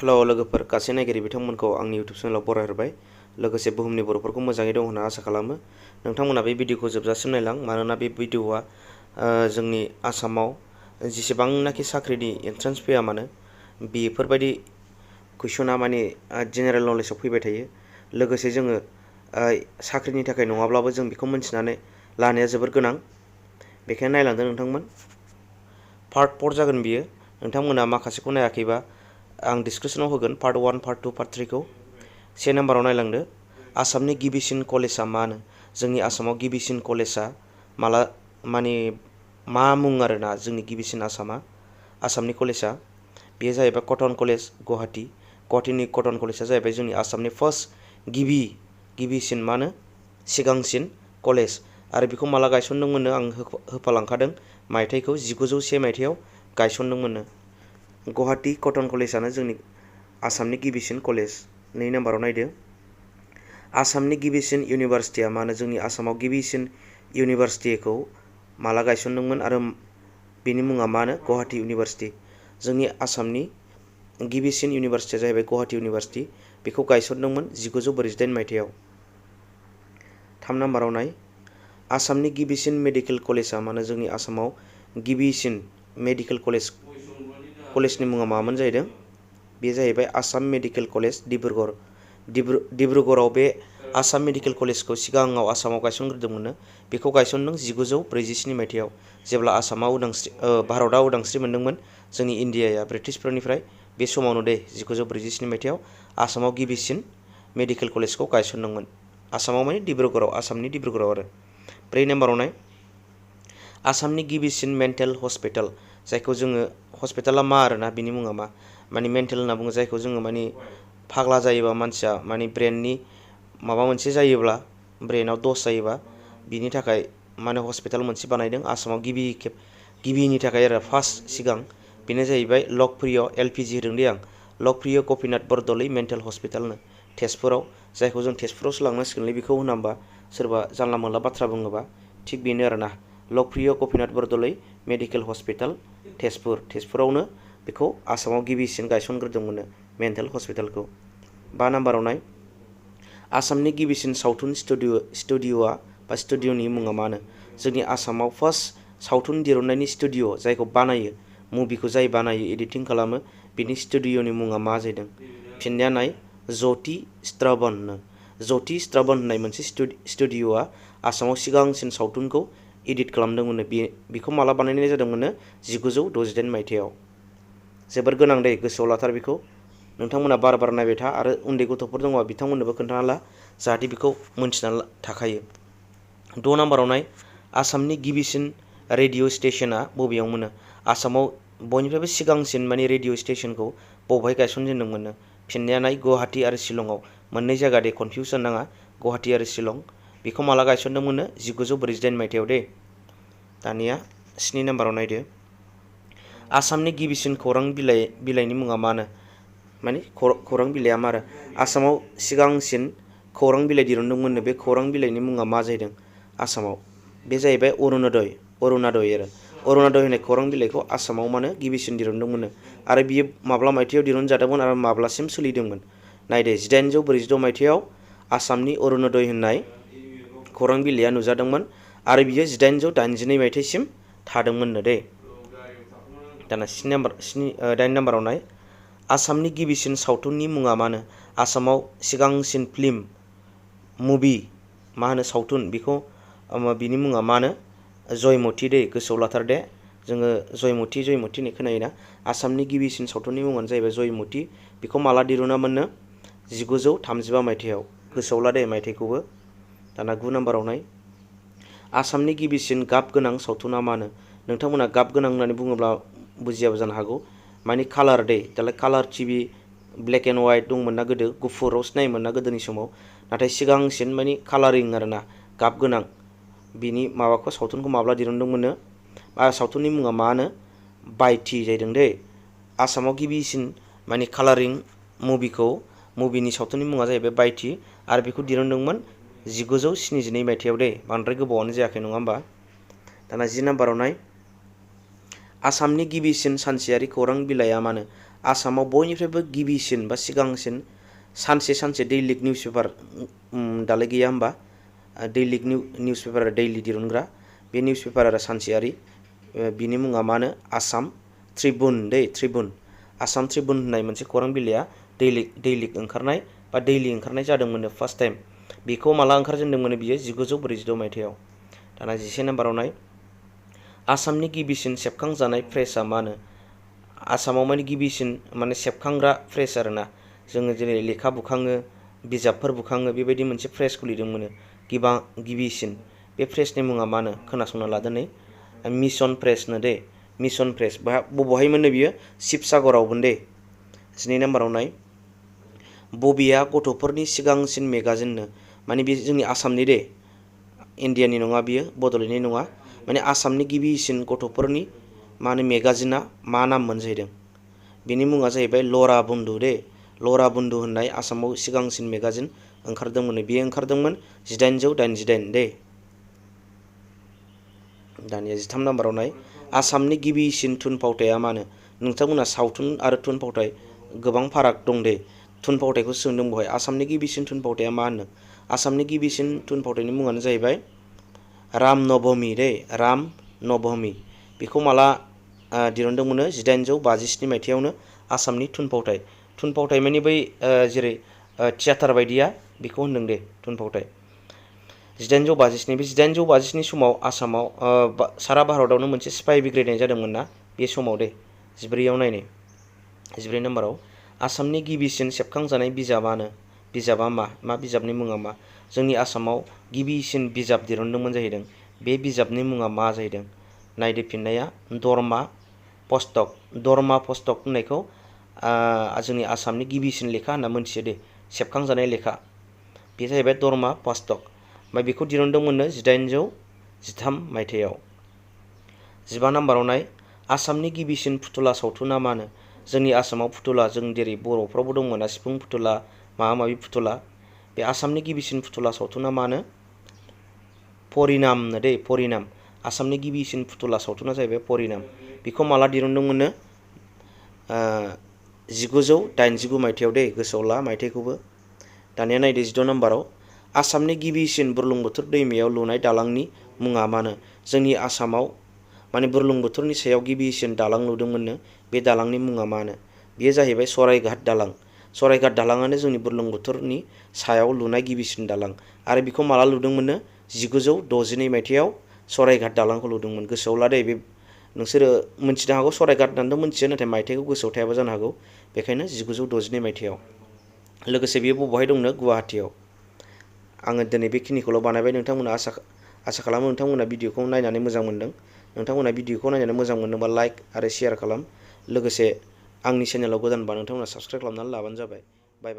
hello लोगोफोर गासै नायगिरि बिथांमोनखौ आंनि YouTube चेनेलाव बरायहरबाय लोगोसे बुहुमनि बर'फोरखौ मोजाङै दं होनना आसा खालामो नोंथांमोना बे भिडिअखौ जोबजासिम नायलां मानोना बे भिडिअआ जोंनि आसामाव जेसेबांनाखि साख्रिनि एन्ट्रेन्स फैया मानो बेफोरबायदि कुइसना माने जेनेरेल नलेजआव फैबाय थायो लोगोसे जोङो साख्रिनि थाखाय नङाब्लाबो जों बेखौ मोनथिनानै लानाया जोबोर गोनां बेखायनो नायलांदो नोंथांमोन पार्ट 4 जागोन बियो नोंथांमोना माखासेखौ नायाखैबा आं डिसक्रिप्शनाव होगोन पार्ट 1 पार्ट 2 पार्ट 3 खौ से नाम्बाराव नायलांदो आसामनि गिबिसिन कलेजआ मानो जोंनि आसामाव गिबिसिन कलेजआ माला माने मा मुं आरोना जोंनि गिबिसिन आसामनि कलेजआ बेयो जाहैबाय कटन कलेज गुवाहाटीनि कटन कलेजआ जाहैबाय जोंनि आसामनि फार्स्ट गिबिसिन मानो सिगांसिन कलेज आरो बेखौ माला गायसनदोंमोननो आं होफालांखादों मायथाइखौ 1901 मायथाइयाव गायसनदोंमोननो गुवाहाटी कटन कलेजआनो जोंनि आसामनि गिबिसिन कलेज 2 नाम्बाराव नायदो आसामनि गिबिसिन इउनिभारसिटिया मानो जोंनि आसामाव गिबिसिन इउनिभारसिटिखौ माला गायसनदोंमोन आरो बेनि मुङा मानो गुवाहाटी इउनिभारसिटि जोंनि आसामनि गिबिसिन इउनिभारसिटिया जाहैबाय गुवाहाटी इउनिभारसिटि बेखौ गायसनदोंमोन 1948 मायथाइयाव 3 नाम्बाराव नाय आसामनि गिबिसिन मेडिकेल कलेजआ मानो जोंनि आसामाव गिबिसिन मेडिकेल कलेजनि मुङा मामोन जाहैदों बे जाहैबाय आसाम मेडिकेल कलेज डिब्रुगड़आव बे आसाम मेडिकेल कलेजखौ सिगाङाव आसामाव गायसनग्रोदोंमोननो बेखौ गायसनदों 1947 मायथाइयाव जेब्ला आसामा भारतआ उदांस्रि मोन्दोंमोन जोंनि इन्डियाया ब्रिटिशफोरनिफ्राय बे समावनो 1947 मायथाइयाव आसामाव गिबिसिन मेडिकेल कलेजखौ गायसनदोंमोन आसामाव माने डिब्रुगड़आव आसामनि डिब्रुगड़आव आरो 4 नाम्बाराव नाय आसामनि गिबिसिन मेन्टेल हस्पिटाल जायखौ जोङो हस्पिटाला मा आरोना बिनि मुङा मा माने मेन्टेल होनना बुङो जायखौ जोङो माने फाग्ला जायोबा मानसिया माने ब्रेननि माबा मोनसे जायोब्ला ब्रेनाव दस जायोबा बिनि थाखाय माने हस्पिटाल मोनसे बानायदों आसामाव गिबिनि थाखाय आरो फार्स्ट सिगां बेनो जाहैबाय लकप्रिय एलपिजि होदों दे आं लकप्रिय गपिनाथ बरदलै मेन्टेल हस्पिटालनो तेजपुराव जायखौ जों तेजपुरावसो लांनांसिगोनलै बेखौ होनांबा सोरबा जानला मोनला बाथ्रा बुङोबा थिग बेनो आरोना लकप्रिय गपिनाथ बरदलै मेडिकेल हस्पिटाल तेजपुरावनो बेखौ आसामाव गिबिसिन गायसनग्रोदोंमोननो मेन्टेल हस्पिटालखौ 5 नाम्बाराव नाय आसामनि गिबिसिन सावथुन स्टुडिअ'नि मुङा मानो जोंनि आसामाव फार्स्ट सावथुन दिरुननायनि स्टुडिअ जायखौ बानायो मुभिखौ जाय बानायो एडिटिं खालामो बिनि स्टुडिअ'नि मुङा मा जाहैदों फिननाया नाय ज्योति स्ट्राबन होननाय मोनसे स्टुडिअ'आ आसामाव सिगांसिन सावथुनखौ एडिट खालामदोंमोननो बेखौ माला बानायनाय जादोंमोननो 1968 मायथाइयाव जोबोर गोनां दे गोसोआव लाथार बेखौ नोंथांमोना बार नायबाय था आरो उन्दै गथ'फोर दङबा बिथांमोननोबो खोन्थाना ला जाहाथे बेखौ मोनथिना थाखायो 6 नाम्बाराव नाय आसामनि गिबिसिन रेडिअ स्टेशना बबेयाव मोनो आसामाव बयनिफ्रायबो सिगांसिन माने रेडिअ स्टेशनखौ बबेहाय गायसनजेनदोंमोननो फिननाया नाय गुवाहाटी आरो शिलंआव मोननै जायगा दे कनफिउसन नाङा गुवाहाटी आरो शिलं बेखौ माला गायसनदोंमोननो 1948 मायथाइयाव दे दानिया 7 नाम्बाराव नायदो आसामनि गिबिसिन खौरां बिलाइनि मुङा मानो माने खौरां बिलाइया मा आरो आसामाव सिगांसिन खौरां बिलाइ दिरुनदोंमोननो बे खौरां बिलाइनि मुङा मा जाहैदों आसामाव बे जाहैबाय अरुणोदय होननाय खौरां बिलाइखौ आसामाव मानो गिबिसिन दिरुनदोंमोननो आरो बियो माब्ला मायथाइयाव दिरुनजादोंमोन आरो माब्लासिम सोलिदोंमोन नायदो 1846 मायथाइयाव आसामनि अरुणोदय होननाय खौरां बिलाइया नुजादोंमोन आरो बियो 1882 मायथाइसिम थादोंमोननो दे दाना 8 नाम्बाराव नाय आसामनि गिबिसिन सावथुननि मुङा मानो आसामाव सिगांसिन मुभि मा होनो सावथुन बेखौ बिनि मुङा मानो जयमती दे गोसोआव लाथार दे जोङो जयमती होननाय खोनायोना आसामनि गिबिसिन सावथुननि मुङानो जाहैबाय जयमती बेखौ माला दिरुनामोननो 1935 मायथाइयाव गोसोआव ला दे मायथाइखौबो दाना 9 नाम्बाराव नाय आसामनि गिबिसिन गाब गोनां सावथुना मानो नोंथांमोना गाब गोनां होननानै बुङोब्ला बुजियाबो जानो हागौ माने कालार दे दालाय कालार टिभि ब्लेक एन्ड वाइट दंमोन ना गोदो गुफुरावसो नायोमोन ना गोदोनि समाव नाथाय सिगांसिन माने कालारिं आरोना गाब गोनां बिनि माबाखौ सावथुनखौ माब्ला दिरुनदोंमोननो सावथुननि मुङा मानो बायथि जाहैदों दे आसामाव गिबिसिन माने कालारिं मुभिनि सावथुननि मुङा जाहैबाय बायथि आरो बेखौ दिरुनदोंमोन 1972 मायथाइयाव दे बांद्राय गोबावानो जायाखै नङा होमबा दाना 10 नाम्बाराव नाय आसामनि गिबिसिन सानसेयारि खौरां बिलाइया मानो आसामाव बयनिफ्रायबो गिबिसिन बा सिगांसिन सानसे दैलिक निउस पेपार दालाय गैया होमबा दैलिक निउस पेपार दैलि दिरुनग्रा बे निउस पेपार आरो सानसेयारि बिनि मुङा मानो Assam Tribune Tribune Assam Tribune होननाय मोनसे खौरां बिलाइया दैलिक ओंखारनाय बा दैलि ओंखारनाय जादोंमोन फार्स्ट टाइम बेखौ माला ओंखारजेनदोंमोन बियो 1946 मायथाइयाव दाना 11 नाम्बाराव नाय आसामनि गिबिसिन सेबखांजानाय प्रेसआ मानो आसामाव माने गिबिसिन माने सेबखांग्रा प्रेस आरोना जोङो जेरै लेखा बुखाङो बिजाबफोर बुखाङो बेबायदि मोनसे प्रेस खुलिदोंमोन गिबिसिन बे प्रेसनि मुङा मानो खोनासंना लादो नै मिशन प्रेसनो मिशन प्रेस बबेहाय मोनो बियो शिबसागरावबो 12 नाम्बाराव नाय बबेया गथ'फोरनि सिगांसिन मेगाजिननो माने बे जोंनि आसामनि इन्डियानि नङा बियो बड'लेण्डनि नङा माने आसामनि गिबिसिन गथ'फोरनि माने मेगाजिना मा नाम मोनजाहैदों बेनि मुङा जाहैबाय लरा बन्धु लरा बन्धु होननाय आसामाव सिगांसिन मेगाजिन ओंखारदोंमोन बेयो ओंखारदोंमोन 1888 दानिया 13 नाम्बाराव नाय आसामनि गिबिसिन थुनफावथाया मानो नोंथांमोना सावथुन आरो थुनफावथाय गोबां फाराग दं थुनफावथायखौ सोंदों बहाय आसामनि गिबिसिन थुनफावथाया मा होनो आसामनि गिबिसिन थुनफावथायनि मुङानो जाहैबाय राम नवमी बेखौ माला दिरुनदोंमोन 1857 मायथाइयावनो आसामनि थुनफावथाय माने बै जेरै थियाटार बायदिया बेखौ होनदों थुनफावथाय 1857 बे 1857 समाव आसामाव सारा भारतआवनो मोनसे सिपाहि बिग्रायनाय जादोंमोन ना बे समाव 14 नायनाय 14 नाम्बाराव आसामनि गिबिसिन सेबखांजानाय बिजाबा मा बिजाबनि मुङा मा जोंनि आसामाव गिबिसिन बिजाब दिरुनदोंमोन जाहैदों बे बिजाबनि मुङा मा जाहैदों नायदो फिननाया धर्मा पुस्तक होननायखौ जोंनि आसामनि गिबिसिन लेखा होनना मोनथियो सेबखांजानाय लेखा बे जाहैबाय धर्मा पुस्तक ओमफ्राय बेखौ दिरुनदोंमोन 1813 मायथाइयाव 15 नाम्बाराव नाय आसामनि गिबिसिन फुथुला सावथुना मानो जोंनि आसामाव फुथुला जों जेरै बर'फ्रावबो दंमोन सिफुं फुथुला माबा माबि फुथुला बे आसामनि गिबिसिन फुथुला सावथुना मानो परिनाम आसामनि गिबिसिन फुथुला सावथुना जाहैबाय परिनाम बेखौ माला दिरुनदोंमोन 1989 मायथाइयाव गोसोआव ला मायथाइखौबो दानिया नायदो 16 नाम्बाराव आसामनि गिबिसिन बुरलुंबुथुर दैमायाव लुनाय दालांनि मुङा मानो जोंनि आसामाव माने बुरलुंबुथुरनि सायाव गिबिसिन दालां लुदोंमोननो बे दालांनि मुङा मानो बेयो जाहैबाय सरायघाट दालाङानो जोंनि बुरलुंबुथुरनि सायाव लुनाय गिबिसिन दालां आरो बेखौ माला लुदोंमोननो 1962 मायथाइयाव सरायघाट दालांखौ लुदोंमोन गोसोआव ला बे नोंसोरो मोनथिनो हागौ सरायघाट होननानैथ' मोनथियो नाथाय मायथाइखौ गोसोआव थायाबा जानो हागौ बेखायनो 1962 मायथाइयाव लोगोसे बेयो बबेहाय दंनो गुवाहाटीयाव आङो दिनै बेखिनिखौल' बानायबाय नोंथांमोना आसा खालामो नोंथांमोना भिडिअखौ नायनानै मोजां मोनदों नोंथांमोना भिडिअखौ नायनानै मोजां मोनदोंबा लाइक आरो शेयार खालाम लोगोसे आंनि चेनेलाव गोदानबा नोंथांमोना साबस्क्राइब खालामनानै लाबानो जाबाय बाय